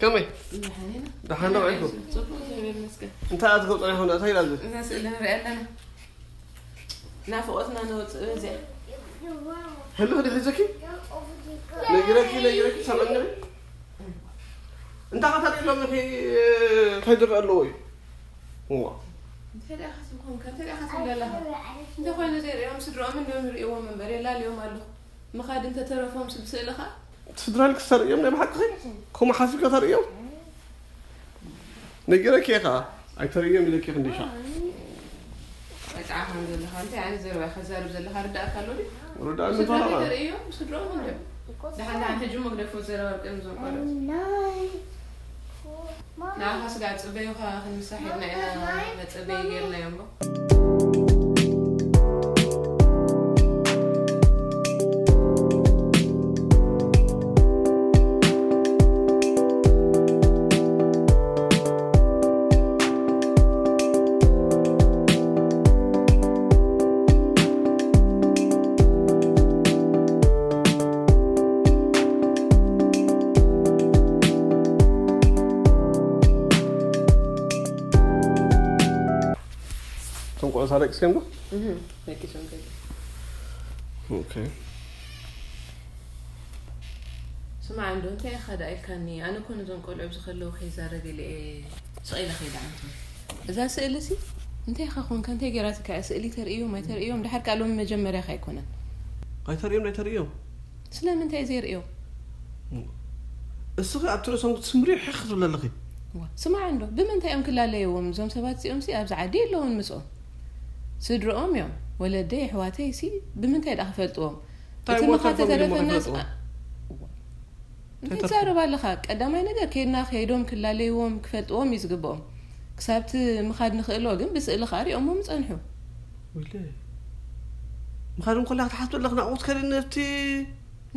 ከመይ? ደሓን ዶ ውዒልኩም? ጽቡቕ፣ እግዚኣብሔር ይመስገን። እንታይ ኣትገብሩ ጸኒሕኩም? እንታይ ኢላ ኣብዚ? እዛ ስእሊ ንሪኣ ኣለና። ናፍቖትና ነውጽእ በዚኣ። ህልኽ ድዩ ሒዙኪ? ነጊረኪ፣ ነጊረኪ፣ ሰምዕኒ። እንታይ ከተርእይሎም ኢኺ? እንታይ ዝረአ ኣለዎ እዩ? እዋ። እንታይ ደኣ ክትብል ኮንካ? እንታይ ደኣ ክትብል ኣለኻ? እንተኾይኑ ዘይርእዮም ስድርኦም እንዶ ንርእይዎም እምበር የላልዮም ኣለኹ። ምኻድ እንተተረፎም ስ-፣ ብስእሊ ኸኣ? ስድራ ኢልኪ ተርእዮም ናይ ብሓቂ? ከምኡ ሓሲብካ ተርእዮም? ነጊረኪ እየ ኸኣ። ኣይተርእዮም ኢለኪ ክንደይ ሻዕ። ወጽዓ ከም ዘለኻ፣ እንታይ ዓይነት ዘረባ ኢኻ ትዛረብ ዘለኻ? ርዳእካ ኣሎ ድዩ? ርዳእኒ ስድራ ተረባ። ከይተርእዮም ስድርኦም እንድዮም። ደሓን ደሓን ሕጂ እሞ ግደፎ ዘረባ፣ ቅድሚ እዞም ቆልዑት። ንዓኻ ስጋዕ ጽበዩ ኸኣ ክንምሳሕ ኢልና ኢና መጸበዪ ጌርናዮ እሞ። እቶም ቆልዑት ኣለቂሶም ዶ? እህ፣ ለቂሶም ከይዱ። ኦኬ። ስማዕ እንዶ፣ እንታይ ኢኻ ደኣ ኢልካኒ? ኣነ እኮ ነዞም ቆልዑ ኣብዚ ከለዉ ከይዛረብ ኢለ እየ ስቕ ኢለ ከይደ ዓንቱ። እዛ ስእሊ ሲ እንታይ ኢኻ ኮንካ? እንታይ ገይራትካ እያ? ስእሊ ተርእዮም ኣይተርእዮም፣ ድሓር ከኣ ሎሚ መጀመርያኻ ኣይኮነን። ኣይተርእዮም፣ ኣይተርእዮም። ስለምንታይ ዘይርእዮም? እስኺ ኣብቲ ርእሶም ክትስምርዮ ሕኽ ክትብሊ ኣለኺ። ዋ፣ ስማዕ እንዶ፣ ብምንታይ እዮም ክላለይዎም? እዞም ሰባት እዚኦም ሲ ኣብዚ ዓዲ የለውን ምስኦም። ስድርኦም እዮም። ወለደይ፣ ኣሕዋተይ ሲ ብምንታይ ደኣ ክፈልጥዎም? እንታይ እቲ ሞት ምኻድ ተርፎም ድሞ ተተረፈናስ ከይፈልጥዎ? ኣ-፣ እንታይ እንታይ ተርፎም? ትዛረብ ኣለኻ? ቀዳማይ ነገር ከይድና ከይዶም ክላለይዎም ክፈልጥዎም እዩ ዝግብኦም። ክሳብቲ ምኻድ ንኽእሎ ግን ብስእሊ ኸኣ ሪኦሞም ይጸንሑ። ወይለ፣ ምኻድ እንኮላ ክትሓስብ ኣለኽ ናብኡ ክትከዲ ነቲ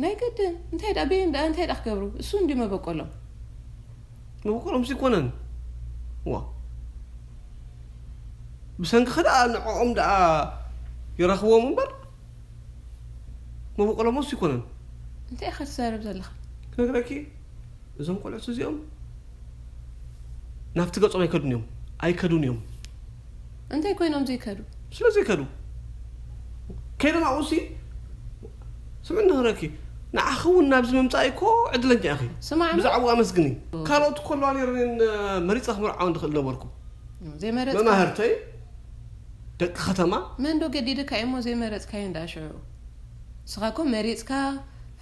ናይ ግድን። እንታይ ደኣ በየን ደኣ እንታይ ደኣ ክገብሩ? እሱ እንዲ መበቆሎም። መበቆሎም ሲ ይኮነን። ዋ። ብሰንክኺ ደኣ ንዕኦም ደኣ ይረኽቦም እምበር መበቆሎም እሱ ይኮነን። እንታይ ኢኻ ትዛረብ ዘለኻ? ክነግረኪ፣ እዞም ቆልዑት እዚኦም ናብቲ ገጾም ኣይከዱን እዮም። ኣይከዱን እዮም። እንታይ ኮይኖም ዘይከዱ? ስለ ዘይከዱ። ከይዶም ኣብኡ ሲ፣ ስምዒ ንኽረኪ፣ ንዓኺ እውን ናብዚ ምምጻእ እኮ ዕድለኛ ኢኺ። ስማዕ፣ ብዛዕባኡ ኣመስግኒ። ካልኦት እኮ ኣለዋ ነይረን፣ መሪጸ ክምርዓወን ዝኽእል ነበርኩ። ዘይመረጽካ? መማህርተይ፣ ደቂ ከተማ። መን ዶ ገዲድካ እሞ ዘይመረጽካዮ እንዳ ሽዑ? ንስኻ እኮ መሪጽካ፣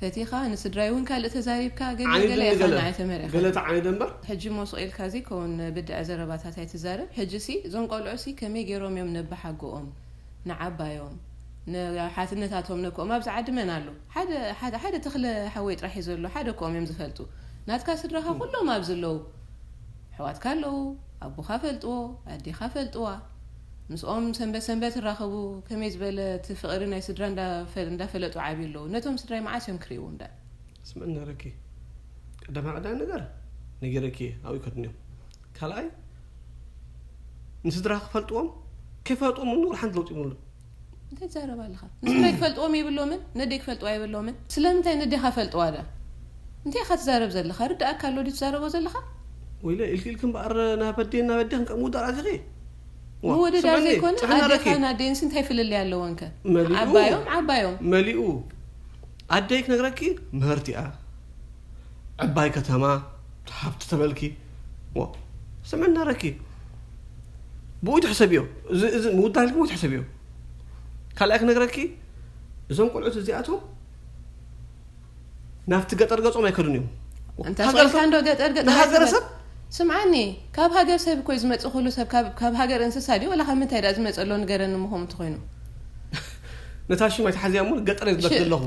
ፈቲኻ፣ ንስድራይ እውን ካልእ ተዛሪብካ፣ ገለ ዓኒደ ገለ ኢኻ ንገለ። ንዓይ ተመሪኻ። ገለ ተዓኒደ እምበር። ሕጂ እሞ ስቕ ኢልካ እዚ ከውን ብድዐ ዘረባታት ኣይትዛረብ። ሕጂ ሲ፣ እዞም ቆልዑ ሲ ከመይ ገይሮም እዮም ነባሓጎኦም፣ ንዓባዮም፣ ንሓትነታቶም ነኮኦም ኣብዚ ዓዲ መን ኣሎ? ሓደ፣ ሓደ፣ ሓደ ተኽለ ሓወይ ጥራሕ እዩ ዘሎ። ሓደ ኮኦም እዮም ዝፈልጡ። ናትካ ስድራኻ ኩሎም ኣብዚ ኣለዉ። ኣሕዋትካ ኣለዉ፣ ኣቦኻ ፈልጥዎ፣ ኣዴኻ ፈልጥዋ። ምስኦም ሰንበት ሰንበት ይራኸቡ፣ ከመይ ዝበለ እቲ ፍቕሪ ናይ ስድራ እንዳፈ-፣ እንዳፈለጡ ዓብዩ ኣለዉ። ነቶም ስድራይ መዓስ እዮም ክርእይዎም ደኣ? ስምዕኒ ነረኪ፣ ቀዳማይ ቀዳማይ ነገር ነጊረኪ እየ፣ ኣብኡ ይከድኑ እዮም። ካልኣይ፣ ንስድራ ክፈልጥዎም፣ ከይፈለጥዎም እውን ሓንቲ ለውጢ ይብሉን። እንታይ ትዛረብ ኣለኻ? ንስድራይ ክፈልጥዎም የብሎምን፣ ነደይ ክፈልጥዋ የብሎምን። ስለምንታይ ነዴኻ ፈልጥዋ ደኣ? እንታይ ኢኻ ትዛረብ ዘለኻ? ርዳእካ ኣሎ ድዩ ትዛረቦ ዘለኻ? ወይለ፣ ኢልኪ ኢልኪ እምበኣር ናብ ኣዴን ናብ ኣዴኽን ከም ምውዳቕ ኣዚኺ? ዋ፣ ምውድዳር ስምዕኒ፣ ዘይኮነ፣ ጥዕና ኣለኪ። ኣዴኻን ኣዴንስ እንታይ ፍልልይ ኣለወንከ? መሊኡ። ዓባዮም፣ ዓባዮም። መሊኡ። ኣደይ ክነግረኪ ምህርቲ እያ። ዕባይ ከተማ፣ ሃብቲ ተበልኪ። ዎ፣ ስምዕና ረኪ። ብኡ ትሕሰብዮ። እዚ፣ እዚ ምውዳል ብኡ ትሕሰብዮ። ካልኣይ ክነግረኪ፣ እዞም ቆልዑት እዚኣቶም ናብቲ ገጠር ገጾም ኣይከዱን እዮም። እንታይ ሃገረ ኮይንካ ሰብ እንዶ ገጠር፣ ገጠር ንሃገረ ኣይትበል። ሰብ? ስምዓኒ፣ ካብ ሃገር ሰብ እኮ እዩ ዝመጽእ ኩሉ ሰብ፣ ካብ፣ ካብ ሃገር እንስሳ ድዩ? ወላ ካብ ምንታይ ደኣ ዝመጽእ ኣሎ ንገረኒ እሞ ከምኡ እንተኾይኑ። ነታ ሽም ኣይትሓዝያ እሞ ገጠር እየ ዝብለኪ እሺ፣ ዘለኹ።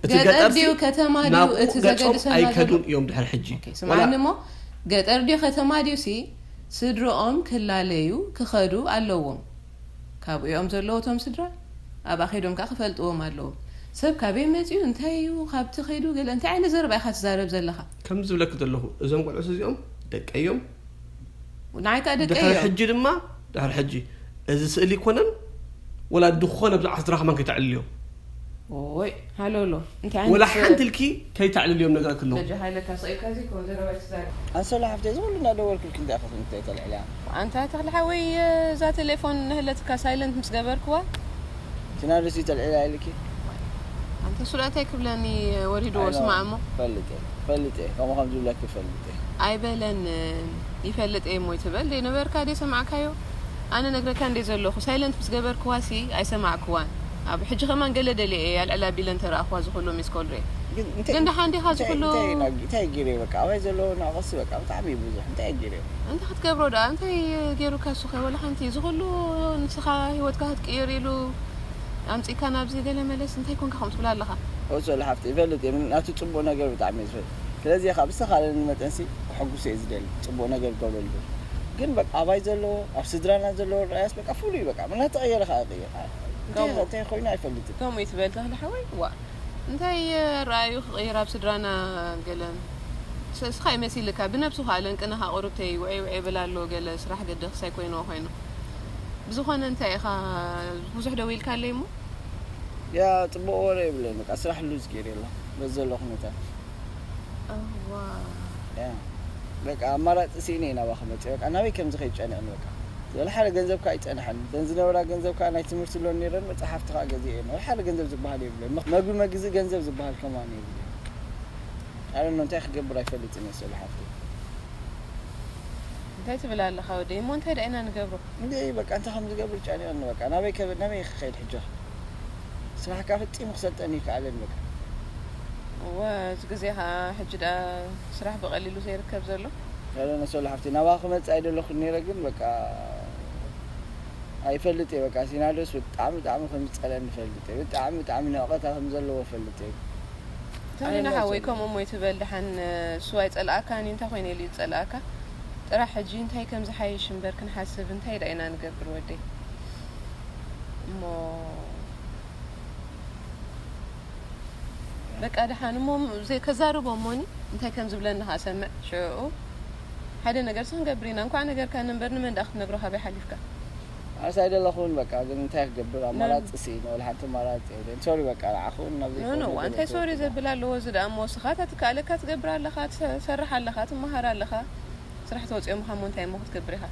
እቲ ገጠር ገጠር ድዩ ሲ ከተማ ድዩ ናብኡ እቲ ገጾም ዘገድሰና ዘሎ? ኣይከዱን እዮም ድሕሪ ሕጂ። ኦኬ፣ ወላ ስምዓኒ እሞ፣ ገጠር ድዩ ከተማ ድዩ ሲ ስድርኦም ክላለዩ ክኸዱ ኣለዎም። ካብኡ እዮም ዘለዉ እቶም ስድራ፣ ኣብኣ ከይዶም ከኣ ክፈልጥዎም ኣለዎም። ሰብ ካበይ መጺኡ፣ እንታይ እዩ፣ ካብቲ ከይዱ፣ ገለ እንታይ ዓይነት ዘረባ ኢኻ ትዛረብ ዘለኻ? ከም ዝብለኪ ዘለኹ፣ እዞም ቆልዑት እዚኦም ደቀይ እዮም። ንዓይ ከኣ ደቀይ ድሕሪ እዮም። ሕጂ ድማ፣ ድሕሪ ሕጂ፣ እዚ ስእሊ ይኮነን፣ ወላ ዝኾነ ብዛዕባ ስድራኻ መን ከይተዕልልዮ። ኦይ፣ ሃሎ፣ ሃሎ። እንታይ ዓይነት ወላ ሓንቲ ኢልኪ ከይተዕልልዮም ነግረኪ ኣለኹ። በጃኻ ኢለካ ስቕ ኢልካ እዚ እኮ ዘረባ ትዛረብ። ኣንሶላ ሓፍተይ፣ እዚ ኩሉ እናደወልኩልኪ እንታይ ኢኻ እንታይ ተልዕልያ? ኣንታ ተኽለ ሓወይ፣ እዛ ቴሌፎን ንህለትካ ሳይለንት ምስ ገበርክዋ። እቲ ናርዶስ እዩ ተልዕልያ ኢልኪ? ኣንታ እሱ ደኣ እንታይ ክብለኒ ወሪድዎ፣ ኣይኖ፣ ስማዕ እሞ። ፈልጥ እየ፣ ፈልጥ እየ፣ ከምኡ ከም ዝብለኪ ፈልጥ እየ። ኣይበለንን፣ ይፈልጥ እየ እሞ ይትበል ደይ ነበርካ ደይ ሰማዕካዮ? ኣነ ነግረካ እንደ ዘለኹ፣ ሳይለንት ምስ ገበርክዋ ሲ ኣይሰማዕክዋን። ኣብ ሕጂ ከማን ገለ ደልየ እየ፣ ኣልዕል ኣቢለ እንተ ረኣኽዋ ዝኹሉ ሚስ ኮል ርኤ። ግን እንታይ፣ ግን ደሓን ዲኻ እንታይ፣ ዝኹሉ? እንታይ ኢና-፣ እንታይ ገይረ በቃ፣ ኣባይ ዘለዎ ናቕሲ በቃ፣ ብጣዕሚ እዩ ብዙሕ። እንታይ ገይረ? እንታይ ክትገብሮ ደኣ? እንታይ ገይሩካ እሱ ኸ? ወላ ሓንቲ ዝኹሉ ንስኻ ህይወትካ ክትቅይር ኢሉ ኣምጺእካ ናብዚ ገለ መለስ እንታይ ኮንካ ከምኡ ትብል ኣለኻ? ወሶ ለሓፍቲ ይፈልጥ እየ፣ ናቱ ጽቡቕ ነገር ብጣዕሚ እየ ዝፈልጥ። ስለዚ ኻብ ዝተኻለኒ መጠንሲ ክሕጉሶ እየ ዝደሊ፣ ጽቡቕ ነገር ክገብረሉ። ግን በቃ ኣባይ ዘለዎ፣ ኣብ ስድራና ዘለዎ ርኣያስ በቃ ፍሉይ በቃ፣ ምና ተቐየረ ኸዓ ይቕየር። እንታይ ከምኡ። እንታይ ኮይኑ ኣይፈልጥን። ከምኡ ይትበል ተኽለ ሓወይ? ዋ፣ እንታይ ኣረኣዩ ክቕይር ኣብ ስድራና ገለ? ስ-፣ እስኻ ይመሲልካ፣ ብነብሱ ኸዓ ለንቅነኻ ቁሩብተይ ውዒ ውዒ ይብል ኣሎ፣ ገለ ስራሕ ገደኽስ ኣይኮይንዎ ኮይኑ። ብዝኾነ እንታይ ኢኻ ብዙሕ ደው ኢልካለይ እሞ? ያ፣ ጽቡቕ ወረ የብለይን፣ በቃ ስራሕ ሉዝ ገይረ የለ፣ በዚ ዘሎ ኩነታት። እዋ። ያ፣ በቃ ኣማራጺ ስኢነ እየ ናባኻ መጽእ፣ በቃ ናበይ ከም ዝኸይድ ጨኒቕኒ፣ በቃ። ወላ ሓደ ገንዘብ ከኣ ኣይጸንሐን፣ እተን ዝነበራ ገንዘብ ከኣ ናይ ትምህርቲ ሎን ነይረን፣ መጽሓፍቲ ከኣ ገዚኤ እየ፣ ወላ ሓደ ገንዘብ ዝበሃል የብለይን፣ መ-፣ መግቢ መግዚ ገንዘብ ዝበሃል ከማን የብለይን። ኣነ እንታይ ክገብር ኣይፈልጥን እየ፣ ሶሊ ሓፍተይ። እንታይ ትብል ኣለኻ ወደይ? እሞ እንታይ ደኣ ኢና ንገብሮ? እንደ በቃ እንታይ ከም ዝገብር ጨኒቕኒ በቃ። ናበይ ከ-፣ ናበይ ክኸይድ ሕጂ? ስራሕካ ፈጺሙ ክሰልጠኒ ይከኣለኒ በቃ። እወ፣ እዚ ግዜ ኸኣ ሕጂ ደኣ ስራሕ ብቐሊሉ ዘይርከብ ዘሎ። ያለ ነሶሎ ሓፍቲ፣ ናባኺ ክመጽእ ኣይደለኹን ነይረ፣ ግን በቃ ኣይፈልጥ እየ በቃ። ሲናዶስ ብጣዕሚ፣ ብጣዕሚ ከም ዝጸልአኒ እፈልጥ እየ። ብጣዕሚ፣ ብጣዕሚ ነቐታ ከም ዘለዎ እፈልጥ እየ። ተኽሊና ኣነ ሓወይ፣ ኣይመጽእን። ከምኡ እሞ ይትበል ደሓን፣ እሱ ኣይጸልኣካን እዩ፣ እንታይ ኮይነ ኢሉ እዩ ዝጸልኣካ? ጥራሕ ሕጂ እንታይ ከም ዝሓይሽ እምበር ክንሓስብ እንታይ ደኣ ኢና ንገብር ወደይ? እሞ በቃ ደሓን እሞ ዘይ-፣ ከዛርቦ እሞኒ እንታይ ከም ዝብለኒ ኸኣ ሰምዕ። ሽዑ ሓደ ነገር ሲ ክንገብር ኢና። እንኳዕ ነገርካኒ እምበር ንመን ደኣ ክትነግሮ ካበይ ሓሊፍካ? ኣነስ ኣይደለኹን በቃ፣ ግን እንታይ ክገብር? ኣማራጺ ሲ፣ ንወላ ሓንቲ ኣማራጺ የብለይን። ሶሪ በቃ፣ ንዓኹን ናብዚ ኖ፣ ኖ፣ ክወርድ እንታይ ሶሪ ገበርኩ። ዘብል ኣለዎ? እዚ ደኣ እሞ ንስኻ እታ ትከኣለካ ትገብር ኣለኻ፣ ትሰርሕ ኣለኻ፣ ትመሃር ኣለኻ። ስራሕ ተወጺኦ ምዃን እሞ እንታይ እሞ ክትገብር ኢኻ?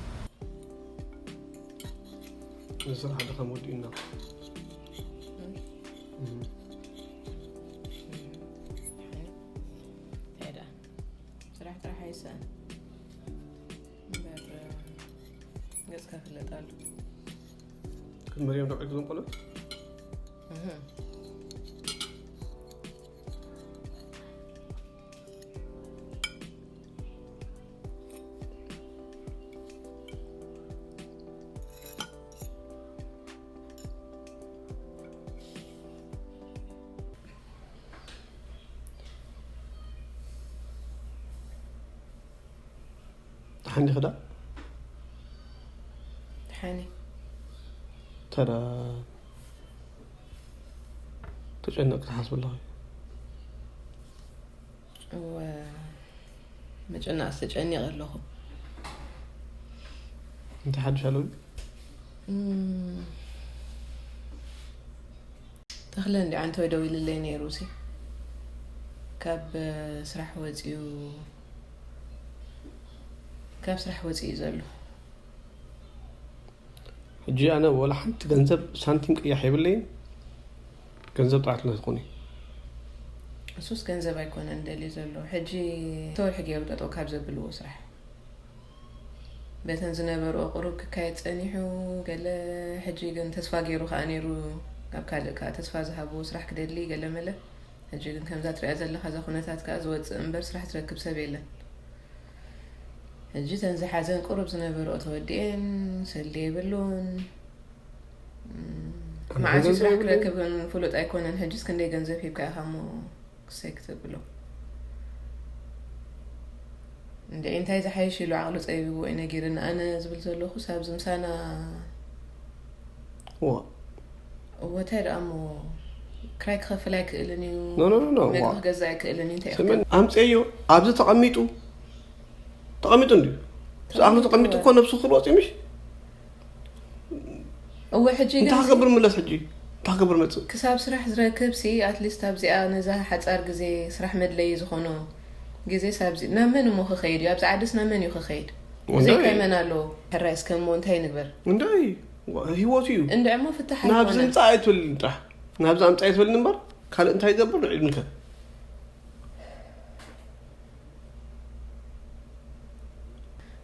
እዚ ስራሕ ድኻም ወዲኡና። እም። እንታይ ደኣ? ስራሕ ጥራሕ ኣይስእን። እምበር፣ ገጽካ ክፍለጥ ኣሎ። ክትመርዮም ዶ ዕድሎም ቆልዑት? እህ። ደሓን ዲኺ ዳ? ደሓን እየ። ተራ ተጨነቕ ክትሓስብ ኣለኺ። እወ፣ መጨነቕስ ተጨኒቐ ኣለኹ። እንታይ ሓድሽ ኣሎ? እም፣ ተኽለ እንዲ ዓንተወይ ደዊልለይ ነይሩ ሲ። ካብ ስራሕ ወፂኡ፣ ካብ ስራሕ ወፂኡ እዩ ዘሎ። ሕጂ ኣነ ወላ ሓንቲ ገንዘብ ሳንቲም ቅያሕ የብለይን። ገንዘብ ጥራሕ ትነትኩኒ። እሱስ ገንዘብ ኣይኮነን ደልዩ ዘሎ። ሕጂ ተወርሒ ገይሩ ጠጠው ካብ ዘብልዎ ስራሕ፣ በተን ዝነበርኦ ቁሩብ ክካየድ ጸኒሑ፣ ገለ ሕጂ ግን ተስፋ ገይሩ ከኣ ነይሩ፣ ኣብ ካልእ ከኣ ተስፋ ዝሃብዎ ስራሕ ክደሊ ገለ መለ። ሕጂ ግን ከምዛ ትሪኣ ዘለኻ እዛ ኩነታት ከኣ ዝወጽእ እምበር ስራሕ ዝረክብ ሰብ የለን። ሕጂ ተን ዝሓዘን ቁሩብ ዝነበርኦ ተወዲኤን፣ ሰልዲ የብሉን። እም፣ መዓስ እዩ ስራሕ ክረክብ ፍሉጥ ኣይኮነን። ሕጂስ ክንደይ ገንዘብ ሂብካ ኢኻ እሞ ክሰይ ክተብሎ? እንደ እንታይ ዝሓይሽ ኢሉ ዓቕሉ ጸቢብዎ እዩ ነጊርና። ኣነ ዝብል ዘለኹስ ኣብዚ ምሳና ዋ እወ እንታይ ደኣ እሞ ክራይ ክኸፍል ኣይክእልን እዩ። ኖ፣ ኖ፣ ኖ፣ ኖ፣ መግቢ ዋ። ክገዛ ኣይክእልን እዩ። እንታይ ስምን ኣምፀዮ ኣብዚ ተቐሚጡ ተቐሚጡ እንድዩ ዝኣኽሉ ተቐሚጡ እኮ ነብሱ ክልወፅ እዩ ምሽ እወ ሕጂ ግን እንታይ ክገብር ምለስ ሕጂ እንታይ ክገብር መፅእ ክሳብ ስራሕ ዝረክብ ሲ ኣትሊስት ኣብዚኣ ነዛ ሓፃር ግዜ ስራሕ መድለይ ዝኾኖ ግዜ ሳብዚ ናብ መን እሞ ክኸይድ እዩ? ኣብዚ ዓድስ ናብ መን እዩ ክኸይድ? ወንዶ ዘይካይ እዩ። መን ኣሎ? ሕራይ እስከ እሞ እንታይ ንግበር? እንታይ ህይወቱ እዩ እንድዕሞ ፍታሕ ናብዚ ኣይኮነን። ምፃእ ኣይትበልኒ ጥራሕ ናብዚ ኣምፃእ ኣይትበልኒ እምበር ካልእ እንታይ ይገብር ንዒድ ንከ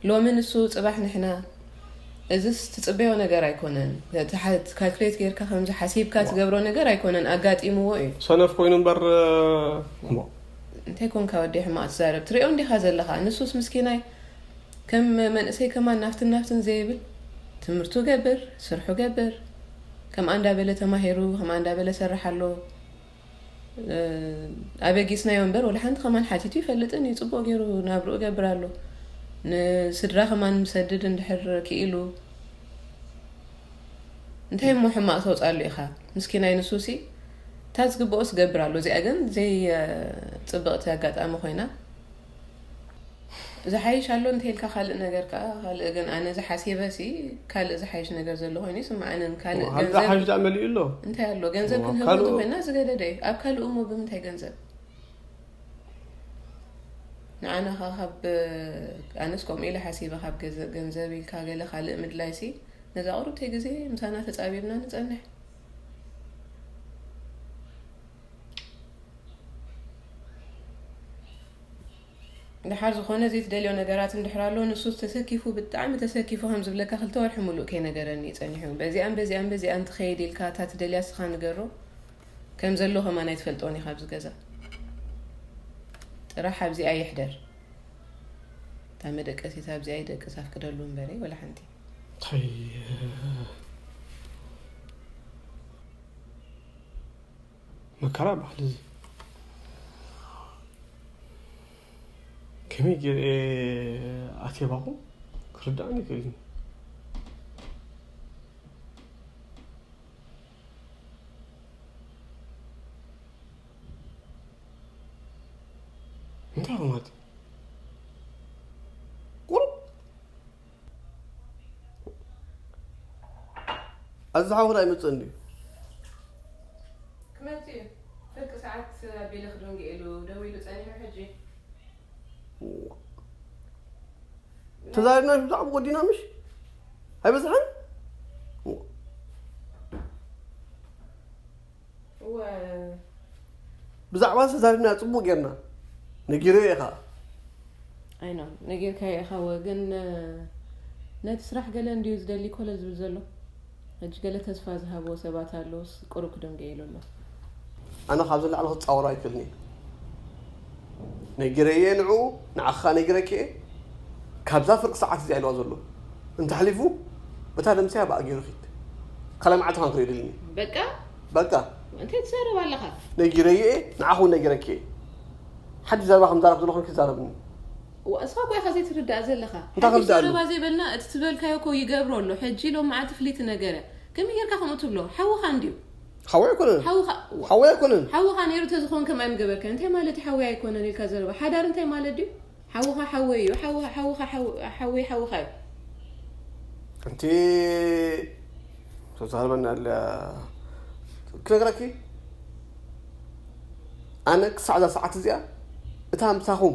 ሎሚ ንሱ ፅባሕ ንሕና። እዚስ ትፅበዮ ነገር ኣይኮነን። ካልኩሌት ጌርካ ከምዚ ሓሲብካ ትገብሮ ነገር ኣይኮነን። ኣጋጢምዎ እዩ። ሰነፍ ኮይኑ እምበር እሞ እንታይ ኮንካ ወዲ ሕማቕ ትዛረብ? ትሪኦ እንዲኻ ዘለኻ። ንሱስ ምስኪናይ ከም መንእሰይ ከማን ናፍትን ናፍትን ዘይብል ትምህርቱ ገብር፣ ስርሑ ገብር፣ ከምኣ እንዳበለ ተማሂሩ፣ ከምኣ እንዳበለ ሰርሕ ኣሎ። ኣበጊስናዮ እምበር ወላ ሓንቲ ከማን ሓቲቱ ይፈልጥን እዩ። ፅቡቅ ገይሩ ናብርኡ ገብር ኣሎ። ንስድራ ከማን ምሰድድ እንድሕር ክኢሉ እንታይ እሞ ሕማቅ ተውፃሉ ኢኻ? ምስኪናይ ንሱሲ እታ ዝግብኦስ ገብር ኣሎ። እዚኣ ግን ዘይ ፅብቅቲ ኣጋጣሚ ኮይና ዝሓይሽ ኣሎ እንተይልካ ካልእ ነገር ከዓ ካልእ ግን ኣነ ዝሓሲበ ሲ ካልእ ዝሓይሽ ነገር ዘሎ ኮይኑ ይስምዓንን ካልእ ሓደ ገንዘብ ሓሽ ዳመሊኡ ኣሎ እንታይ ኣሎ ገንዘብ ዋ፣ ክንህቦ ካልኡ- እንተኮይና ዝገደደ እዩ። ኣብ ካልእ እሞ ብምንታይ ገንዘብ ንዓና ከ ካብ ኣነስ ከምኡ ኢለ ሓሲበ ካብ ገዘ- ገንዘብ ኢልካ ገለ ካልእ ምድላይ ሲ ነዛ ቁርብተይ ግዜ ምሳና ተፃቢብና ንፀንሕ። ድሓር ዝኾነ ዘይትደልዮ ነገራት እንድሕር ኣሎ ንሱ ተሰኪፉ ብጣዕሚ ተሰኪፉ ከም ዝብለካ ክልተ ወርሒ ሙሉእ ከይነገረኒ እዩ ጸኒሑ። በዚኣን በዚኣን በዚኣን ትኸይድ ኢልካ እታ ትደልያ ስኻ ንገሮ። ከም ዘሎ ከማን ኣይትፈልጦን ኢኻ ኣብዚ ገዛ። ጥራሕ ኣብዚኣ ይሕደር። እታ መደቀሲት ኣብዚኣ ይደቅስ ኣፍቅደሉ እምበረይ ወላ ሓንቲ። ታይ መከራ ባህሊ እዚ ከመይ ገይረ ኣትየባኹ ክርዳእኒ ይክእል እዩ። እንታይ ማለት ቁሩብ ኣዚ ሓውኹ ዳኣ ይመፅእ እንድዩ ክመፅእ እዩ። ፍርቂ ሰዓት ኣቢለ ክደንግእ ኢሉ ደዊሉ ፀኒሑ ሕጂ። ተዛሪብና ብዛዕባ ወዲና ምሽ ኣይበዝሐን እወ ብዛዕባ ተዛሪብና ፅቡቅ ጌርና ነጊረ ኢኻ ኣይኖ ነጊርካዮ ኢኻ ወ ግን ነቲ ስራሕ ገለ እንድዩ ዝደሊ ኮለ ዝብል ዘሎ ሕጂ ገለ ተስፋ ዝሃብዎ ሰባት ኣለውስ ቁሩብ ክደንገ ኢሉ ኣሎ። ኣነ ካብዚ ላዕሊ ክፃወሮ ኣይክእልን እየ ነጊረየ ንዑ ንዓኻ ነጊረኪ እየ ካብዛ ፍርቂ ሰዓት እዚኣ ኢልዋ ዘሎ እንተሕሊፉ በታ ደምስያ ብኣ ገይሩ ኪድ ካልኣይ መዓልቲ ካን ክርኢ ደልኒ በቃ በቃ እንታይ ትዛረብ ኣለኻ? ነጊረየ እየ ንዓኹ እውን ነጊረኪ እየ ሓድሽ ዘረባ ከም ዛረብ ዘለኹ ክዛረብኒ እዋ እስኻ እኮ ኢኻ ዘይትርዳእ ዘለኻ። እንታይ ሕጂ ክርዳእ ኣሎ? ዘረባ ዘይበልና እቲ ትበልካዮ እኮ ይገብሮ ኣሎ። ሕጂ ሎም መዓልቲ ፍልይቲ ነገር እያ። ከመይ ጌርካ ከምኡ ትብሎ? ሓውኻ እንድዩ። ሓወይ ኣይኮነን ሓውኻ ሓወይ ኣይኮነን ሓውኻ ነይሩ ተዝኸውን ከም ኣይምገበርካ። እንታይ ማለት እዩ ሓወይ ኣይኮነን ኢልካ ዘረባ? ሓዳር እንታይ ማለት ድዩ? ሓውኻ ሓወይ እዩ። ሓውኻ ሓውኻ ሓው- ሓወይ ሓውኻ እዩ። እንቲ ተዛርበና ኣለ ክነግረኪ ኣነ ክሳዕ እዛ ሰዓት እዚኣ እታ ምሳኹም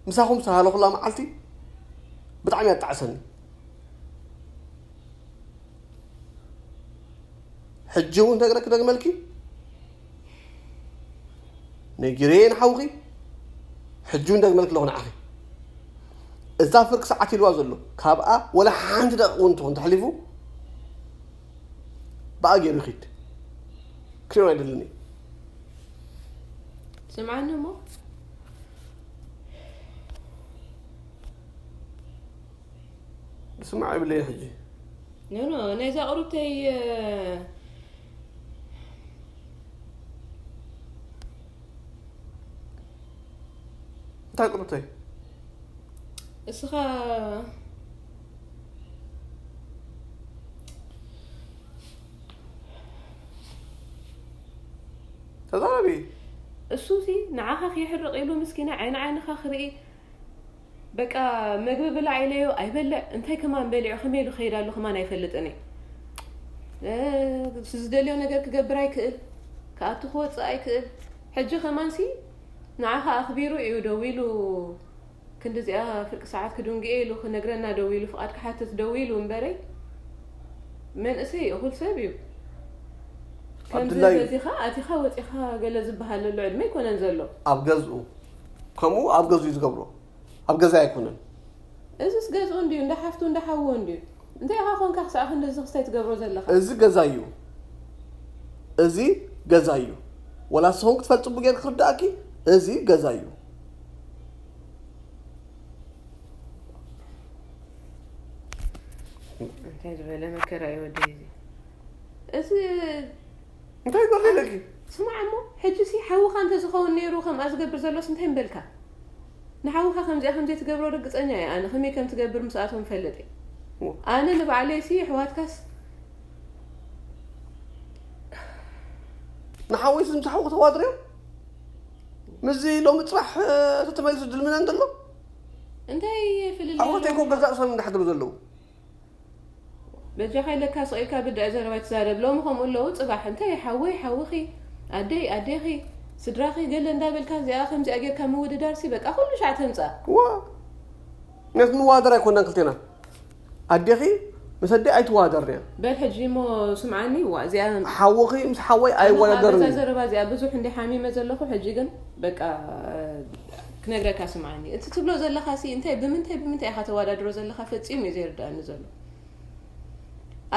ምሳኹም ዝተሃለኹላ መዓልቲ ብጣዕሚ ኣጣዕሰኒ ሕጂ እውን ተግረ ክደግመልኪ ነጊረየ ንሓውኺ። ሕጂ እውን ደግመልኪ ኣለኹ ንዓኺ። እዛ ፍርቂ ሰዓት ኢልዋ ዘሎ ካብኣ ወላ ሓንቲ ደቂቕ እውን ትኹን ተሕሊፉ ብኣ ገይሩ ይኺድ። ክሪኦ ኣይደልን እየ። ስምዓኒ እሞ ስማዕ ይብለየ ሕጂ። ኖ ኖ ናይዛ ቁሩብተይ እንታይ ቁሩብተይ? እስኻ ተዛረቢ። እሱሲ ንዓኻ ከይሕርቕ ኢሉ ምስኪና ዓይኒ ዓይንኻ ክርኢ በቃ መግቢ ብላዕ ኢለዮ ኣይበልዕ እንታይ ከማን በሊዑ ከመይ ኢሉ ከይድ ኣሎ ከማን ኣይፈልጥን እየ። ዝደልዮ ነገር ክገብር ኣይክእል፣ ክኣቱ ክወፅእ ኣይክእል። ሕጂ ከማንሲ ንዓኻ ኣኽቢሩ እዩ ደዊሉ ክንዲ እዚኣ ፍርቂ ሰዓት ክድንግየ ኢሉ ክነግረና ደዊሉ ፍቓድ ክሓትት ደዊሉ እምበረይ መንእሰይ እኹል ሰብ እዩ። ከምዚ ዓብዱላይ እዩ። በዚኻ ኣቲኻ ወፂኻ ገለ ዝበሃል ዘሎ ዕድመ ኣይኮነን ዘሎ። ኣብ ገዝኡ ከምኡ ኣብ ገዝኡ እዩ ዝገብሮ። ኣብ ገዛ ኣይኮነን። እዚስ ገዝኡ እንድዩ እንዳ ሓፍቱ እንዳ ሓዎ እንድዩ። እንታይ ኢኻ ኮንካ ክሳዕ ክንድዚ ክስታይ ትገብሮ ዘለኻ? እዚ ገዛ እዩ። እዚ ገዛ እዩ። ወላ ንስኹም ክትፈልጥቡ ገይር ክርዳእኪ። እዚ ገዛ እዩ። እንታይ ዝበለ መከራ እዩ ወደይ እዚ። እዚ እንታይ ይገብር ኢለኪ? ስማዕ እሞ ሕጂ ሲ ሓውኻ እንተዝኸውን ነይሩ ከምኣ ዝገብር ዘሎስ እንታይ ምበልካ? ንሓውኻ ከምዚኣ ከምዘይ ትገብሮ ርግፀኛ እየ ኣነ ከመይ ከም ትገብር ምስኣቶም ፈልጥ እየ። ኣነ ንባዕለይ ሲ ኣሕዋትካስ ንሓወይስ ምስ ሓው ከተዋድርዮ ምስዚ ሎሚ ፅባሕ ተተመልሱ ድልምና እንተሎ እንታይ ፍልልይ ኣወተይ ኮ ገዛእ ሰብ እንዳሕድሩ ዘለዉ በጃኻ ኢለካ ስቕ ኢልካ ብዳኢ ዘረባ ኣይትዛረብ። ሎሚ ከምኡ ኣለዉ ጽባሕ እንታይ ሓወይ ሓውኺ ኣደይ ኣዴኺ ስድራኺ ገለ እንዳበልካ እዚኣ ከምዚኣ ጌርካ ምውድዳር ሲ በቃ ኩሉ ሻዕ ተምጻእ። ዋ ነቲ ንዋደር ኣይኮናን ክልቴና ኣዴኺ ምስ ኣደይ ኣይትዋደርንያ በል ሕጂ እሞ ስምዓኒ ዋ እዚኣ ሓውኺ ምስ ሓወይ ኣይወዳደርን እዛ እዩ ዘረባ እዚኣ ብዙሕ እንዲ ሓሚመ ዘለኹ ሕጂ ግን በቃ ክነግረካ ስምዓኒ እቲ ትብሎ ዘለኻ ሲ እንታይ ብምንታይ ብምንታይ ኢኻ ተወዳድሮ ዘለኻ ፈጺሙ እዩ ዘይርዳእኒ ዘሎ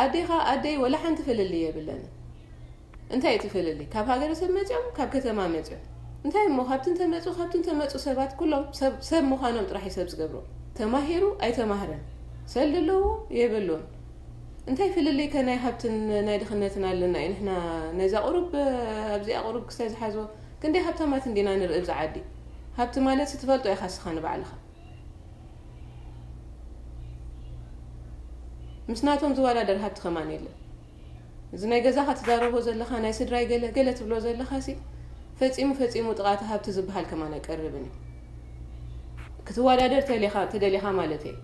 ኣዴኻ ኣደይ ወላ ሓንቲ ፍልልይ የብለንን እንታይ እቲ ፍልልይ ካብ ሃገረሰብ መፂኦም ካብ ከተማ መፂኦም እንታይ እሞ ካብቲ እንተመፁ ካብቲ እንተመፁ ሰባት ኩሎም ሰብ ሰብ ምዃኖም ጥራሕ እዩ ሰብ ዝገብሮ ተማሂሩ ኣይተማህረን ሰልዲ ኣለዎ የብሉን እንታይ ፍልልይ ከ ናይ ሃብትን ናይ ድኽነትን ኣለና እዩ ንሕና ናይዛ ቁሩብ ኣብዚኣ ቁሩብ ክስታይ ዝሓዝዎ ክንደይ ሃብታማት እንዲና ንርኢ ብዛ ዓዲ ሃብቲ ማለት ሲ ትፈልጦ ኢኻ ስኻ ንባዕልኻ ምስ ናቶም ዝወዳደር ሃብቲ ከማን የለን እዚ ናይ ገዛኻ ትዛረቦ ዘለኻ ናይ ስድራይ ገለ ገለ ትብሎ ዘለኻ ሲ ፈጺሙ ፈጺሙ ጥቓቲ ሃብቲ ዝበሃል ከማን ኣይቀርብን እዩ ክትወዳደር ተሌኻ ተደሊኻ ማለት እየ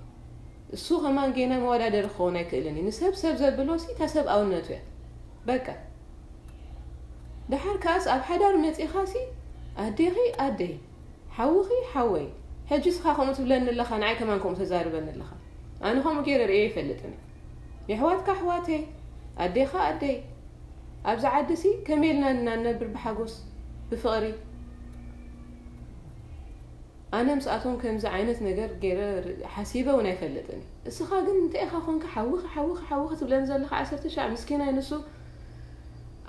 እሱ ከማን ጌና መወዳደሪ ክኸውን ኣይክእልን እዩ ንሰብ ሰብ ዘብሎ ሲ እታ ሰብኣውነቱ እያ በቃ ደሓር ከኣስ ኣብ ሓዳር መጺኻ ሲ ኣዴኺ ኣደይ ሓውኺ ሓወይ ሕጂ ስኻ ከምኡ ትብለኒ ኣለኻ ንዓይ ከማን ከምኡ ተዛርበኒ ኣለኻ ኣነ ከምኡ ገይረ ርእየ ይፈልጥን እየ የሕዋትካ ኣሕዋተይ ኣዴኻ ኣደይ ኣብዚ ዓዲ ሲ ከመይ ኢልና ኢና ንነብር ብሓጎስ ብፍቕሪ ኣነ ምስኣቶም ከምዚ ዓይነት ነገር ገይረ ሓሲበ እውን ኣይፈልጥን እስኻ ግን እንታይ ኢኻ ኮንካ ሓውኺ ሓውኺ ሓውኺ ትብለኒ ዘለኻ ዓሰርተ ሻዕ ምስኪናይ ንሱ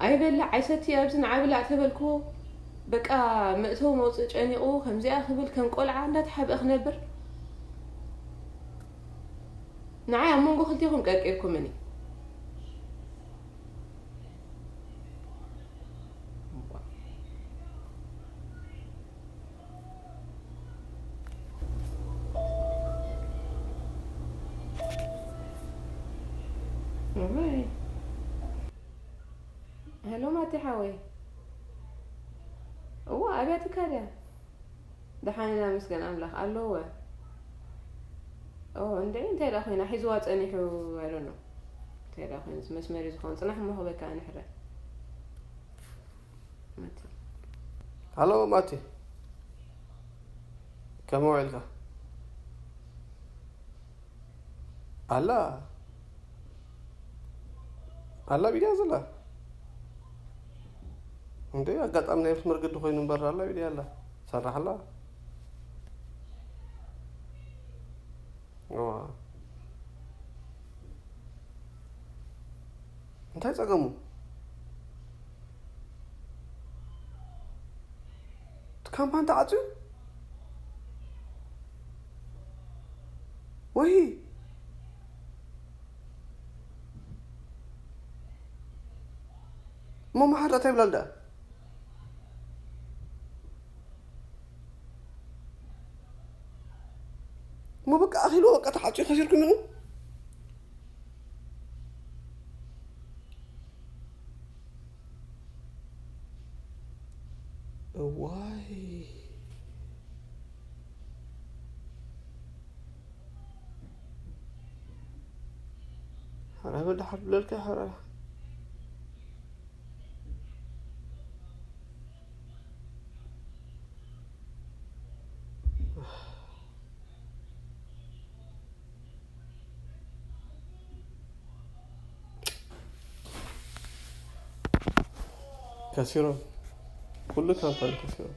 ኣይበልዕ ኣይሰቲ ኣብዚ ንዓ ብላዕ ተበልክዎ በቃ መእተዊ መውፅእ ጨኒቑ ከምዚኣ ክብል ከም ቆልዓ እንዳተሓብአ ክነብር ንዓይ ኣብ መንጎ ክልቴኹም ቀርቂርኩምኒ ሄሎ ማቲ ሓወይ እዋ ኣብያትካ ድያ ደሓን ኢና መስገን ኣምላኽ ኣለወ ኦ እንደ እንታይ ደኣ ኮይና ሒዝዋ ጸኒሑ ኣይዶኖ እንታይ ደኣ ኮይኑ መስመሪ ዝኸውን ጽናሕ እሞ ክበካ ንሕረ ሃሎ ማቲ ከመይ ውዒልካ ኣላ ኣላ ቢድያ ዘላ እንዴ፣ ኣጋጣሚ ናይ መስመር ግዲ ኮይኑ እምበር ኣላ ኢሉ ኣላ። ሰራሕላ። እዋ። እንታይ ጸገሙ? እቲ ካምፓኒ ተዓጽዩ? ወይ። እሞ መሓር እንታይ ይብላል ደኣ? እሞ በቃ ኣኺሉ በቃ ተሓጽዩ ከሲርኩም ኢኹም። እዋይ። ሓራ በል ሓር ብለልካ ሓራ። ከሲሮም። ኩሉ ካምፓኒ ከሲሮም።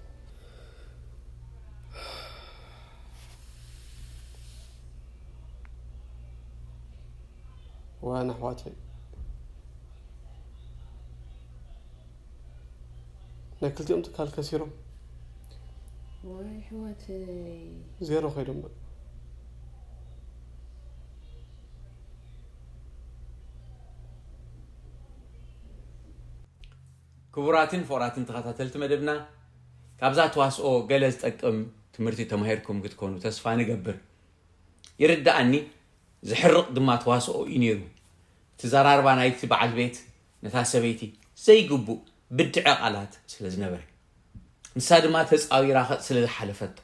ዋና ኣሕዋተይ። ናይ ክልቲኦም ትካል ከሲሮም። ወይ ኣሕዋተይ። ዜሮ ከይዶም በቃ። ክቡራትን ፍቑራትን ተኸታተልቲ መደብና፣ ካብዛ ተዋስኦ ገለ ዝጠቅም ትምህርቲ ተማሂርኩም ክትኮኑ ተስፋ ንገብር። ይርድኣኒ፣ ዝሕርቕ ድማ ተዋስኦ እዩ ነይሩ። እቲ ዘራርባ ናይቲ በዓል ቤት ነታ ሰበይቲ ዘይግቡእ ብድዐ ቃላት ስለ ዝነበረ፣ ንሳ ድማ ተጻዊራ ስለ ዝሓለፈቶ።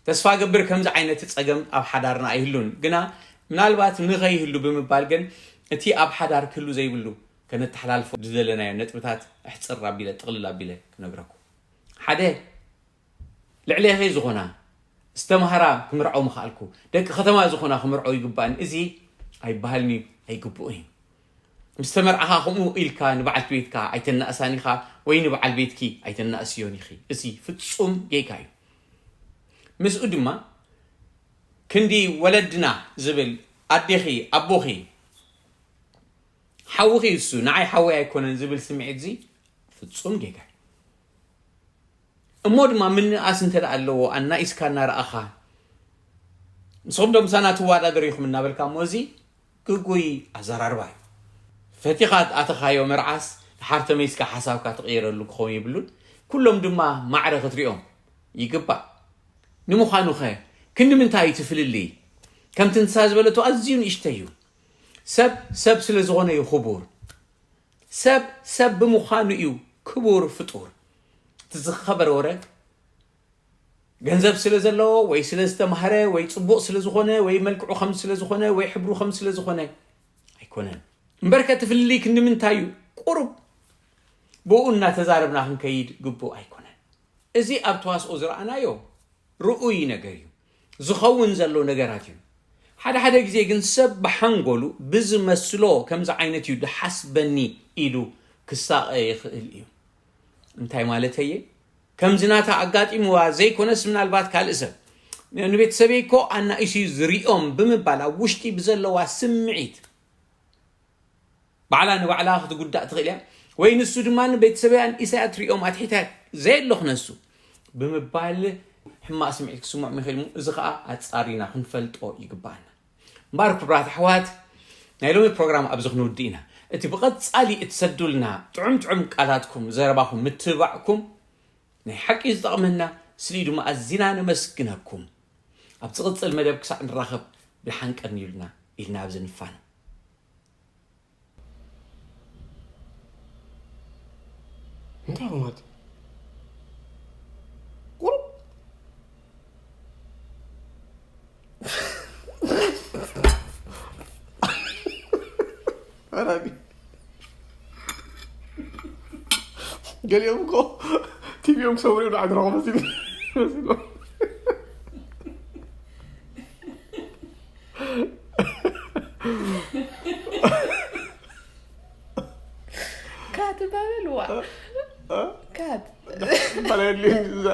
ተስፋ ገብር ከምዚ ዓይነት ጸገም ኣብ ሓዳርና ኣይህሉን፣ ግና ምናልባት ንኸይህሉ ብምባል ግን እቲ ኣብ ሓዳር ክህሉ ዘይብሉ ከነተሓላልፎ ዝደለናዮ ነጥብታት ኣሕጽር ኣቢለ ጥቕልል ኣቢለ ክነግረኩም። ሓደ፣ ልዕሌኺ ዝኾና ዝተምሃራ ክምርዓው ምኽኣልኩ፣ ደቂ ከተማ ዝኾና ክምርዓው ይግባእን፣ እዚ ኣይበሃልን እዩ፣ ኣይግብኡን እዩ። ምስ ተመርዓኻ ከምኡ ኢልካ ንበዓልቲ ቤትካ ኣይተናእሳን ኢኻ፣ ወይ ንበዓል ቤትኪ ኣይተናእስዮን ኢኺ። እዚ ፍጹም ጌጋ እዩ። ምስኡ ድማ ክንዲ ወለድና ዝብል ኣዴኺ፣ ኣቦኺ፣ ሓውኺ እሱ፣ ንዓይ ሓወይ ኣይኮነን ዝብል ስምዒት እዚ ፍጹም ጌጋ እዩ። እሞ ድማ ምንኣስ እንተ ደኣ ኣለዎ፣ ኣናኢስካ እናረኣኻ፣ ንስኹም ዶ ምሳና ትወዳደሩ ኢኹም እናበልካ፣ እሞ እዚ ግጉይ ኣዘራርባ እዩ። ፈቲኻ ኣተኻዮ መርዓስ፣ ድሓር ተመይስካ ሓሳብካ ትቕይረሉ ክኸውን የብሉን። ኩሎም ድማ ማዕረ ክትሪኦም ይግባእ። ንምዃኑኸ፣ ክንዲ ምንታይ እዩ እቲ ፍልልይ? ከምቲ ንሳ ዝበለቶ ኣዝዩ ንእሽተይ እዩ። ሰብ፣ ሰብ ስለ ዝኾነ እዩ ክቡር። ሰብ፣ ሰብ ብምዃኑ እዩ ክቡር ፍጡር። እቲ ዝኸበረ ወረ፣ ገንዘብ ስለ ዘለዎ፣ ወይ ስለ ዝተማህረ፣ ወይ ጽቡቕ ስለ ዝኾነ፣ ወይ መልክዑ ከም ስለ ዝኾነ፣ ወይ ሕብሩ ከም ስለ ዝኾነ ኣይኮነን። እምበርከ እቲ ፍልልይ ክንዲ ምንታይ እዩ? ቁሩብ ብኡ እናተዛረብና ክንከይድ ግቡእ ኣይኮነን። እዚ ኣብ ተዋስኦ ዝረኣናዮ ርኡይ ነገር እዩ። ዝኸውን ዘሎ ነገራት እዩ። ሓደ ሓደ ግዜ ግን ሰብ ብሓንጎሉ ብዝመስሎ ከምዚ ዓይነት እዩ ድሓስበኒ ኢሉ ክሳቐ ይኽእል እዩ። እንታይ ማለተየ? ከምዚ ናታ ኣጋጢምዋ ዘይኮነስ ምናልባት ካልእ ሰብ፣ ንቤተሰበይ እኮ ኣናኢሱ እዩ ዝሪኦም ብምባል ኣብ ውሽጢ ብዘለዋ ስምዒት ባዕላ ንባዕላ ክትጉዳእ ትኽእል እያ። ወይ ንሱ ድማ ንቤተሰበይ ኣንኢሳ እያ ትሪኦም፣ ኣትሒታ እያ፣ ዘየሎ ክነሱ ብምባል ሕማቕ ስምዒት ክስምዖም ይኽእል እሞ፣ እዚ ኸኣ ኣጻሪና ክንፈልጦ ይግባኣና። እምበኣር ክቡራት ኣሕዋት፣ ናይ ሎሚ ፕሮግራም ኣብዚ ክንውድእ ኢና። እቲ ብቐጻሊ እትሰዱልና ጥዑም ጥዑም ቃላትኩም፣ ዘረባኹም፣ ምትብባዕኩም ናይ ሓቂ ዝጠቕመና፣ ስሊኡ ድማ ኣዚና ነመስግነኩም። ኣብ ዝቕጽል መደብ ክሳዕ ንራኸብ ብደሓን ቀንዩልና ኢልና ኣብዚ ንፋነ። እንታይ ማለት እዩ? ቁሩብ ኣራቢ። ገሊኦም እኮ ቲቪኦም ክሰብሩ እዮም፣ ንዓድራኹ መሲሉ፣ መሲሉ። ካትባበልዋ። ኣላ የድልየኒ እዛ።